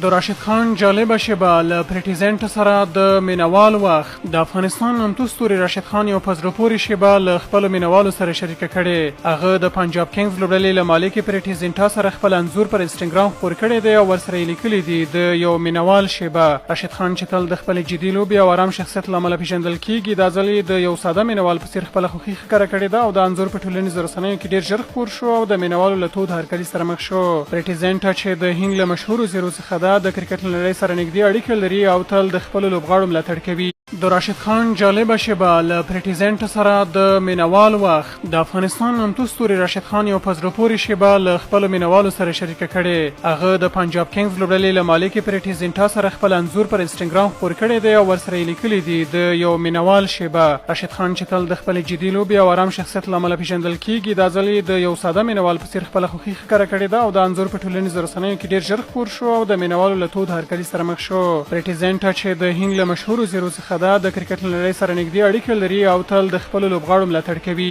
د راشد خان جالبه شېبه، له پریټي زینټا سره د مینوال وخت. د افغانستان نامتو ستوري راشد خان یو په زړه پورې شېبه له خپلو مینوالو سره شریکه کړې. هغه د پنجاب کینګز لوبډلې له مالکې پریټي زینټا سره خپل انځور پر انسټاګرام خپور کړی دی او ورسره یې لیکلي دي، د یو مینوال شېبه. راشد خان چې تل د خپلې جدي لوبې او ارام شخصیت له امله پېژندل کېږي، دا ځل یې د یو ساده مینوال په څېر خپله خوښي ښکاره کړې ده او دا انځور په ټولنیزو رسنیو کې ډېر ژر خپور شو او د مینوالو له تود هرکلي سره مخ شو. پریټي زینټا چې د هند له مشهورو څېرو څخه ده، د کرکټ له نړۍ سره نږدې اړیکه لري او تل د خپلو لوبغاړو ملاتړ کوي. د راشد خان جالبه شېبه، له پریټي زینټا سره د مینوال وخت. د افغانستان نامتو ستوري راشد خان یو په زړه پورې شېبه له خپلو مینوالو سره شریکه کړې. هغه د پنجاب کینګز لوبډلې له مالکې پریټي زینټا سره خپل انځور پر انسټاګرام خپور کړی دی او ورسره یې لیکلي دي، د یو مینوال شېبه. راشد خان چې تل د خپلې جدي لوبې او ارام شخصیت له امله پېژندل کېږي، دا ځل یې د یو ساده مینوال په څېر خپله خوښي ښکاره کړې ده او دا انځور په ټولنیزو رسنیو کې ډېر ژر خپور شو او د مینوالو له تود هرکلي سره مخ شو. پریټي زینټا چې د هند له مشهورو څېرو څخه ده، د کرکټ له نړۍ سره نږدې اړیکه لري او تل د خپلو لوبغاړو ملاتړ کوي.